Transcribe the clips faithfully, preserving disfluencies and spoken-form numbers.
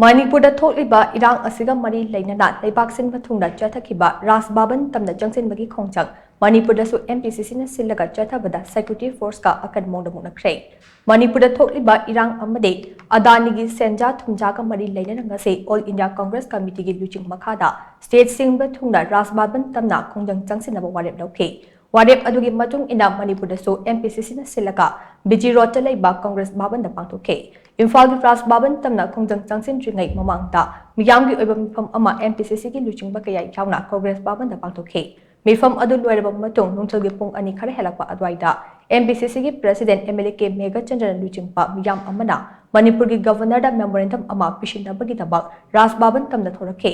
ꯃꯅꯤꯄꯨꯔꯗ ꯊꯣꯛꯂꯤꯕ ꯏꯔꯥꯡ ꯑꯁꯤꯒ ꯃꯔꯤ ꯂꯩꯅꯅ ꯂꯩꯕꯥꯛ ꯁꯤꯟꯕ ꯊꯨꯡꯅ ꯆꯠꯊꯈꯤꯕ ꯔꯥꯖ ꯚꯕꯟ ꯇꯝꯅ ꯆꯪꯁꯤꯟꯕꯒꯤ ꯈꯣꯡꯖꯪ ꯃꯅꯤꯄꯨꯔꯗꯁꯨ M P C C ꯅ ꯁꯤꯜꯂꯒ ꯆꯠꯊꯕꯗ security force ꯀ ꯑꯀꯟꯕ ꯃꯑꯣꯡꯗ ꯃꯨꯛꯅꯈ꯭ꯔꯦ꯫ ꯃꯅꯤꯄꯨꯔꯗ ꯊꯣꯛꯂꯤꯕ ꯏꯔꯥꯡ ꯑꯃꯗꯤ ꯑꯗꯥꯅꯤꯒꯤ ꯁꯦꯟꯖꯥ ꯊꯨꯝꯖꯥꯒ ꯃꯔꯤ ꯂꯩꯅꯅ ꯉꯁꯤ All India Congress Committee ꯒꯤ ꯂꯨꯆꯤꯡ ꯃꯈꯥꯗ state ꯁꯤꯟꯕ ꯊꯨꯡꯅ ꯔꯥꯖ ꯚꯕꯟ ꯇꯝꯅ ꯈꯣꯡꯖꯪ ꯆꯪꯁꯤꯟꯅꯕ ꯋꯥꯔꯦꯞ ꯂꯧꯈꯤ꯫ ꯋꯥꯔꯦꯞ ꯑꯗꯨꯒꯤ ꯃꯇꯨꯡ ꯏꯟꯅ ꯃꯅꯤꯄꯨꯔꯗꯁꯨ M P C C ꯅ ꯁꯤꯜꯂꯒ B G Road ꯇ ꯂꯩꯕ Congress ꯚꯕꯟꯗ ꯄꯥꯡꯊꯣꯛꯈꯤ꯫ ꯏꯝꯐꯥꯜꯒꯤ ꯔꯥꯖ ꯚꯕꯟ ꯇꯝꯅ ꯈꯣꯡꯖꯪ ꯆꯪꯁꯤꯟꯗ꯭ꯔꯤꯉꯩ ꯃꯃꯥꯡꯗ ꯃꯤꯌꯥꯝꯒꯤ ꯑꯣꯏꯕ ꯃꯤꯐꯝ ꯑꯃ M P C C ꯒꯤ ꯂꯨꯆꯤꯡꯕ ꯀꯌꯥ ꯌꯥꯎꯅ Congress ꯚꯕꯟꯗ ꯄꯥꯡꯊꯣꯛꯈꯤ꯫ ꯃꯤꯐꯝ ꯑꯗꯨ ꯂꯣꯏꯔꯕ ꯃꯇꯨꯡ ꯅꯨꯡꯊꯤꯜꯒꯤ ꯄꯨꯡ ꯑꯅꯤ ꯈꯔ ꯍꯦꯜꯂꯛꯄ ꯑꯗꯨꯋꯥꯏꯗ M P C C ꯒꯤ President M L A K ꯃꯦꯘꯆꯟꯗ꯭ꯔꯅ ꯂꯨꯆꯤꯡꯕ ꯃꯤꯌꯥꯝ ꯑꯃꯅ ꯃꯅꯤꯄꯨꯔꯒꯤ Governor ꯗ memorandum ꯑꯃ ꯄꯤꯁꯤꯟꯅꯕꯒꯤꯗꯃꯛ ꯔꯥꯖ ꯚꯕꯟ ꯇꯝꯅ ꯊꯣꯔꯛꯈꯤ꯫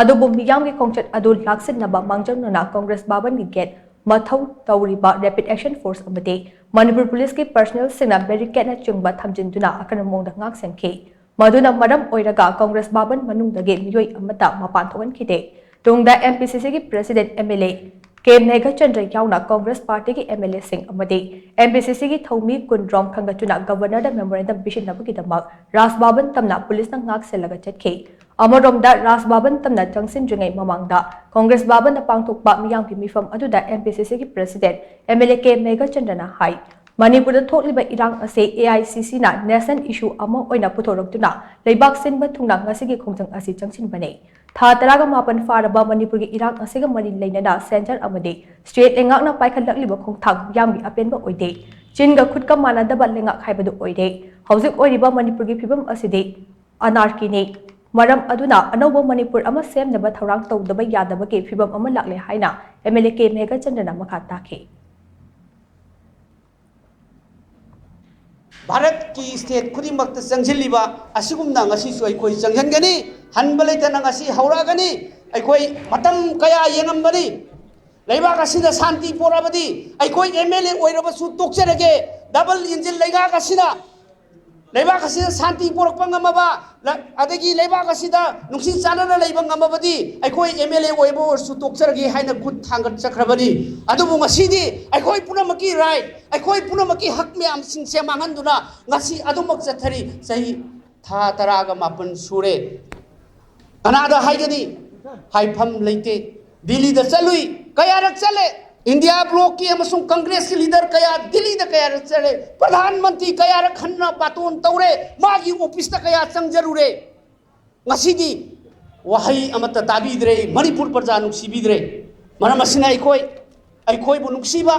ꯑꯗꯨꯕꯨ ꯃꯤꯌꯥꯝꯒꯤ ꯈꯣꯡꯆꯠ ꯑꯗꯨ ꯂꯥꯛꯁꯤꯟꯅꯕ ꯃꯥꯡꯖꯧꯅꯅ Congress ꯚꯕꯟꯒꯤ gate ꯃꯊꯧ ꯇꯧꯔꯤꯕ Rapid Action Force ꯑꯃꯗꯤ ꯃꯅꯤꯄꯨꯔ ꯄꯨꯂꯤꯁꯀꯤ personnel ꯁꯤꯡꯅ barricade ꯅꯆꯤꯡꯕ ꯊꯝꯖꯤꯟꯗꯨꯅ ꯑꯀꯟꯕ ꯃꯑꯣꯡꯗ ꯉꯥꯛ ꯁꯦꯟꯈꯤ꯫ ꯃꯗꯨꯅ ꯃꯔꯝ ꯑꯣꯏꯔꯒ Congress ꯚꯕꯟ ꯃꯅꯨꯡꯗꯒꯤ ꯃꯤꯑꯣꯏ ꯑꯃꯠꯇ ꯃꯄꯥꯟ ꯊꯣꯛꯍꯟꯈꯤꯗꯦ꯫ ꯇꯨꯡꯗ M P C C ꯒꯤ President M L A K Meghachandra ꯌꯥꯎꯅ Congress party ꯒꯤ M L A ꯁꯤꯡ ꯑꯃꯗꯤ M P C C ꯒꯤ ꯊꯧꯃꯤ ꯀꯨꯟꯔꯣꯝ ꯈꯟꯒꯠꯇꯨꯅ Governor ꯗ memorandum ꯄꯤꯁꯤꯟꯅꯕꯒꯤꯗꯃꯛ ꯔꯥꯖ ꯚꯕꯟ ꯇꯝꯅ ꯄꯨꯂꯤꯁꯅ ꯉꯥꯛ ꯁꯦꯜꯂꯒ ꯆꯠꯈꯤ꯫ ꯑꯃꯔꯣꯝꯗ ꯔꯥꯖ ꯚꯕꯟ ꯇꯝꯅ ꯆꯪꯁꯤꯟꯗ꯭ꯔꯤꯉꯩ ꯃꯃꯥꯡꯗ Congress ꯚꯕꯟꯗ ꯄꯥꯡꯊꯣꯛꯄ ꯃꯤꯌꯥꯝꯒꯤ ꯃꯤꯐꯝ ꯑꯗꯨꯗ M P C C ꯒꯤ President M L A K ꯃꯦꯘꯆꯟꯗ꯭ꯔꯅ ꯍꯥꯏ, ꯃꯅꯤꯄꯨꯔꯗ ꯊꯣꯛꯂꯤꯕ ꯏꯔꯥꯡ ꯑꯁꯤ A I C C ꯅ national issue ꯑꯃ ꯑꯣꯏꯅ ꯄꯨꯊꯣꯔꯛꯇꯨꯅ ꯂꯩꯕꯥꯛ ꯁꯤꯟꯕ ꯊꯨꯡꯅ ꯉꯁꯤꯒꯤ ꯈꯣꯡꯖꯪ ꯑꯁꯤ ꯆꯪꯁꯤꯟꯕꯅꯤ꯫ ꯊꯥ ꯇꯔꯥꯒ ꯃꯥꯄꯟ ꯐꯥꯔꯕ ꯃꯅꯤꯄꯨꯔꯒꯤ ꯏꯔꯥꯡ ꯑꯁꯤꯒ ꯃꯔꯤ ꯂꯩꯅꯅ centre ꯑꯃꯗꯤ state ꯂꯩꯉꯥꯛꯅ ꯄꯥꯏꯈꯠꯂꯛꯂꯤꯕ ꯈꯣꯡꯊꯥꯡ ꯃꯤꯌꯥꯝꯒꯤ ꯑꯄꯦꯟꯕ ꯑꯣꯏꯗꯦ꯫ ꯆꯤꯟꯒ ꯈꯨꯠꯀ ꯃꯥꯟꯅꯗꯕ ꯂꯩꯉꯥꯛ ꯍꯥꯏꯕꯗꯨ ꯑꯣꯏꯔꯦ꯫ ꯍꯧꯖꯤꯛ ꯑꯣꯏꯔꯤꯕ ꯃꯅꯤꯄꯨꯔꯒꯤ ꯐꯤꯕꯝ ꯑꯁꯤꯗꯤ anarchy ꯅꯤ꯫ ꯃꯔꯝ ꯑꯗꯨꯅ ꯑꯅꯧꯕ ꯃꯅꯤꯄꯨꯔ ꯑꯃ ꯁꯦꯝꯅꯕ ꯊꯧꯔꯥꯡ ꯇꯧꯗꯕ ꯌꯥꯗꯕꯒꯤ ꯐꯤꯕꯝ ꯑꯃ ꯂꯥꯛꯂꯦ ꯍꯥꯏꯅ M L A K ꯃꯦꯘꯆꯟꯗ꯭ꯔꯅ ꯃꯈꯥ ꯇꯥꯈꯤ꯫ ꯚꯥꯔꯠꯀꯤ state ꯈꯨꯗꯤꯡꯃꯛꯇ ꯆꯪꯁꯤꯜꯂꯤꯕ ꯑꯁꯤꯒꯨꯝꯅ ꯉꯁꯤꯁꯨ ꯑꯩꯈꯣꯏ ꯆꯪꯁꯤꯟꯒꯅꯤ꯫ ꯍꯟꯕ ꯂꯩꯇꯅ ꯉꯁꯤ ꯍꯧꯔꯛꯑꯒꯅꯤ꯫ ꯑꯩꯈꯣꯏ ꯃꯇꯝ ꯀꯌꯥ ꯌꯦꯡꯉꯝꯕꯅꯤ꯫ ꯂꯩꯕꯥꯛ ꯑꯁꯤꯗ ꯁꯥꯟꯇꯤ ꯄꯣꯔꯛꯑꯕꯗꯤ ꯑꯩꯈꯣꯏ M L A ꯑꯣꯏꯔꯕꯁꯨ ꯇꯣꯛꯆꯔꯒꯦ, double engine ꯂꯩꯉꯥꯛ ꯑꯁꯤꯅ ꯂꯩꯕꯥꯛ ꯑꯁꯤꯗ ꯁꯥꯟꯇꯤ ꯄꯣꯔꯛꯄ ꯉꯝꯃꯕ, ꯂ-, ꯑꯗꯒꯤ ꯂꯩꯕꯥꯛ ꯑꯁꯤꯗ ꯅꯨꯡꯁꯤ ꯆꯥꯟꯅꯅ ꯂꯩꯕ ꯉꯝꯃꯕꯗꯤ ꯑꯩꯈꯣꯏ M L A ꯑꯣꯏꯕ ꯑꯣꯏꯔꯁꯨ ꯇꯣꯛꯆꯔꯒꯦ ꯍꯥꯏꯅ ꯈꯨꯠ ꯊꯥꯡꯒꯠꯆꯈ꯭ꯔꯕꯅꯤ꯫ ꯑꯗꯨꯕꯨ ꯉꯁꯤꯗꯤ ꯑꯩꯈꯣꯏ ꯄꯨꯝꯅꯃꯛꯀꯤ right, ꯑꯩꯈꯣꯏ ꯄꯨꯝꯅꯃꯛꯀꯤ ꯍꯛ ꯃꯌꯥꯝꯁꯤꯡꯁꯦ ꯃꯥꯡꯍꯟꯗꯨꯅ ꯉꯁꯤ ꯑꯗꯨꯃꯛ ꯆꯠꯊꯔꯤ꯫ ꯆꯍꯤ ꯊꯥ ꯇꯔꯥꯒ ꯃꯥꯄꯟ ꯁꯨꯔꯦ꯫ ꯀꯅꯥꯗ ꯍꯥꯏꯒꯅꯤ? ꯍꯥꯏꯐꯝ ꯂꯩꯇꯦ꯫ ꯗꯤꯜꯂꯤꯗ ꯆꯠꯂꯨꯏ, ꯀꯌꯥꯔꯛ ꯆꯠꯂꯦ꯫ ꯏꯟꯗꯤꯌꯥ ꯕ꯭ꯂꯣꯛꯀꯤ ꯑꯃꯁꯨꯡ ꯀꯪꯒ꯭ꯔꯦꯁꯀꯤ ꯂꯤꯗꯔ ꯀꯌꯥ ꯗꯤꯜꯂꯤꯗ ꯀꯌꯥꯔꯛ ꯆꯠꯂꯦ꯫ ꯄ꯭ꯔꯙꯥꯟ ꯃꯟꯇ꯭ꯔꯤ ꯀꯌꯥꯔꯛ ꯍꯟꯅ ꯕꯥꯇꯣꯟ ꯇꯧꯔꯦ꯫ ꯃꯥꯒꯤ ꯑꯣꯐꯤꯁꯇ ꯀꯌꯥ ꯆꯪꯖꯔꯨꯔꯦ꯫ ꯉꯁꯤꯗꯤ ꯋꯥꯍꯩ ꯑꯃꯠꯇ ꯇꯥꯕꯤꯗ꯭ꯔꯦ, ꯃꯅꯤꯄꯨꯔ ꯄ꯭ꯔꯖꯥ ꯅꯨꯡꯁꯤꯕꯤꯗ꯭ꯔꯦ꯫ ꯃꯔꯝ ꯑꯁꯤꯅ ꯑꯩꯈꯣꯏ, ꯑꯩꯈꯣꯏꯕꯨ ꯅꯨꯡꯁꯤꯕ,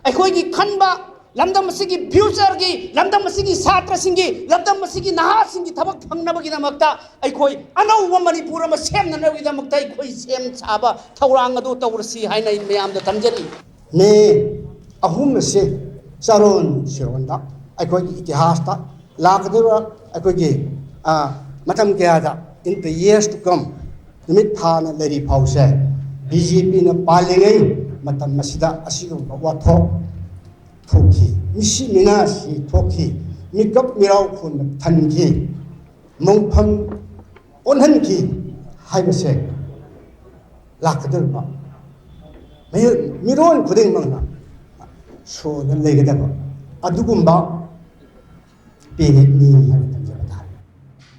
ꯑꯩꯈꯣꯏꯒꯤ ꯈꯟꯕ, ꯂꯝꯗꯝ ꯑꯁꯤꯒꯤ ꯐ꯭ꯌꯨꯆꯔꯒꯤ, ꯂꯝꯗꯝ ꯑꯁꯤꯒꯤ ꯁꯥꯇ꯭ꯔꯁꯤꯡꯒꯤ, ꯂꯝꯗꯝ ꯑꯁꯤꯒꯤ ꯅꯍꯥꯁꯤꯡꯒꯤ ꯊꯕꯛ ꯐꯪꯅꯕꯒꯤꯗꯃꯛꯇ ꯑꯩꯈꯣꯏ ꯑꯅꯧꯕ ꯃꯅꯤꯄꯨꯔ ꯑꯃ ꯁꯦꯝꯅꯅꯕꯒꯤꯗꯃꯛꯇ ꯑꯩꯈꯣꯏ ꯁꯦꯝ ꯁꯥꯕ ꯊꯧꯔꯥꯡ ꯑꯗꯨ ꯇꯧꯔꯁꯤ ꯍꯥꯏꯅ ꯑꯩ ꯃꯌꯥꯝꯗ ꯇꯝꯖꯔꯤ꯫ ꯃꯦ ꯑꯍꯨꯝ ꯑꯁꯤ ꯆꯔꯣꯟ ꯁꯤꯔꯣꯟꯗ ꯑꯩꯈꯣꯏꯒꯤ ꯏꯇꯤꯍꯥꯁꯇ ꯂꯥꯛꯀꯗꯧꯔꯤꯕ ꯑꯩꯈꯣꯏꯒꯤ, ꯑ, ꯃꯇꯝ ꯀꯌꯥꯗ, in the years to come, ꯅꯨꯃꯤꯠ ꯊꯥꯅ ꯂꯩꯔꯤ ꯐꯥꯎꯁꯦ ꯕꯤ ꯖꯦ ꯄꯤꯅ ꯄꯥꯜꯂꯤꯉꯩ ꯃꯇꯝ ꯑꯁꯤꯗ ꯑꯁꯤꯒꯨꯝꯕ ꯋꯥꯊꯣꯛ ꯊꯣꯛꯈꯤ, ꯃꯤꯁꯤ ꯃꯤꯅꯥꯁꯤ ꯊꯣꯛꯈꯤ, ꯃꯤꯀꯞ ꯃꯤꯔꯥꯎ ꯈꯨꯟꯅ ꯊꯟꯈꯤ, ꯃꯣꯡꯐꯝ ꯑꯣꯟꯍꯟꯈꯤ ꯍꯥꯏꯕꯁꯦ ꯂꯥꯛꯀꯗꯧꯔꯤꯕ ꯃꯤꯑꯣꯏ-, ꯃꯤꯔꯣꯟ ꯈꯨꯗꯤꯡꯃꯛꯅ ꯁꯣꯟꯅ ꯂꯩꯒꯗꯕ ꯑꯗꯨꯒꯨꯝꯕ ꯄꯦꯔꯦꯠꯅꯤ